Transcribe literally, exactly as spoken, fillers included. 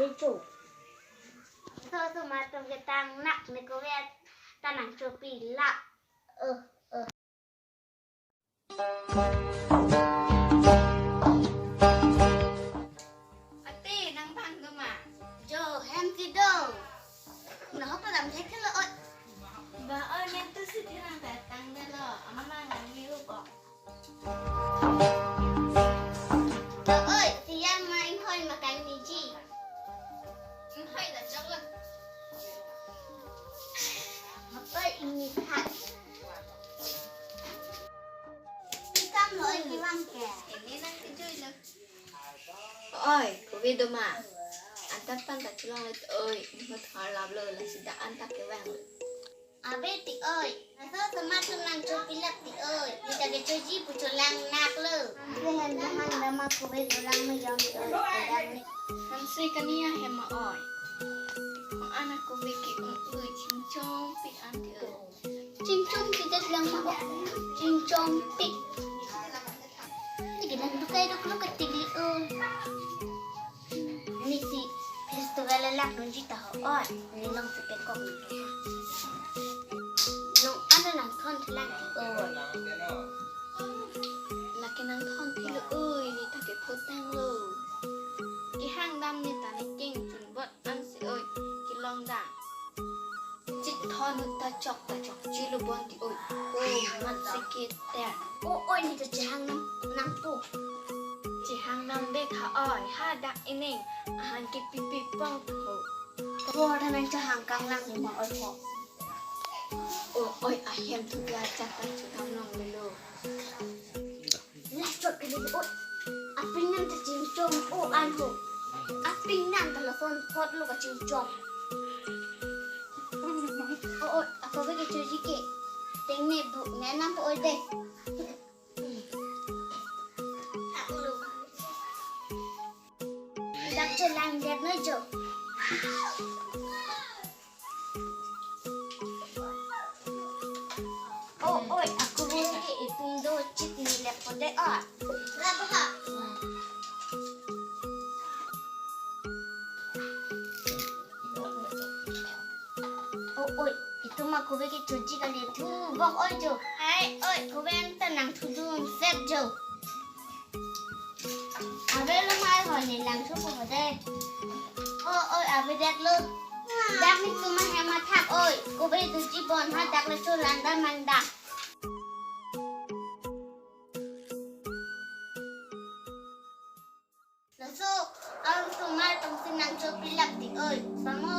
Cho. Laso osomar atum ke tang nak ne kove ta nangchopilap. Eh, eh. Ate, nang bang do ma? Jo, hem kedo. Nahok ta damthek helo oi. Ba oi, men tu si thirang ta tang delo. Ama ma nang liu ko. To oi, siyan ma inghoi ma kai miji. Inghoi da chok lo. Oi, ini hat. Ikam lo oi, kiwang ke. Ini nang kijui lo. Oi, kove do ma? Anta pan ta chulong let oi, ni hot har lap lo, lasi dak anta kevang lo. Ave ti oi, laso osomar atum nangchopilap ti oi, ni ta kechoji pu cholang nak lo. Ave hem dam hang dam ma kove dolang me jong ti oi, dolang ni. Hanse kania hem ma oi. Ko-an akove ke ung ui chingchongpik an ti oi. Chingchongpik det lang ma oi. Chingchongpik. Lagi nang dukai dok lo ketik li oi. Nisi festival lang nunji ta ho oi. Ni long si pekok ni. Nong ana nangthon thelang ti oi. Lake nangthon thelo oi, ni ta kepho tang lo. Kehang dam ni ta ne keng chunbot ansi oi, kelong dam. Chithon ut ta chok ta chokche lo bon ti oi. O, mat si keter. O, oi, ni ta chehang nam, nam po. Chehang nam be kha oi, ha dak ining, ahan ke pipi pong ho. Ko ta nangchehang kanglang ni ma oi ko. O, oi, ahem thu ga chat ta chudam long lelo. Lachot kali oi. Apinam ta chingchong o anho. Apinam ta lason phot lo kachingchong. O, oi, akove kechoji ke. Tengne bu, menam po oi de. Dak cholang det noi jo. O, oi, akove ke itum do chit ni lepo de oi. Ra ba ha. O, oi, itum akove kechoji kali thu vok oi jo. Ai, oi, kove anta nangthudun set jo. Ave lo mai hoi ne lang supo ho de. O, oi, ave det lo. Dak ni tuma hem athak oi. Kove thuji bon ha dak le cho landa manda. Laso, ang osomar atum si nangchopilap ti oi. Pamo,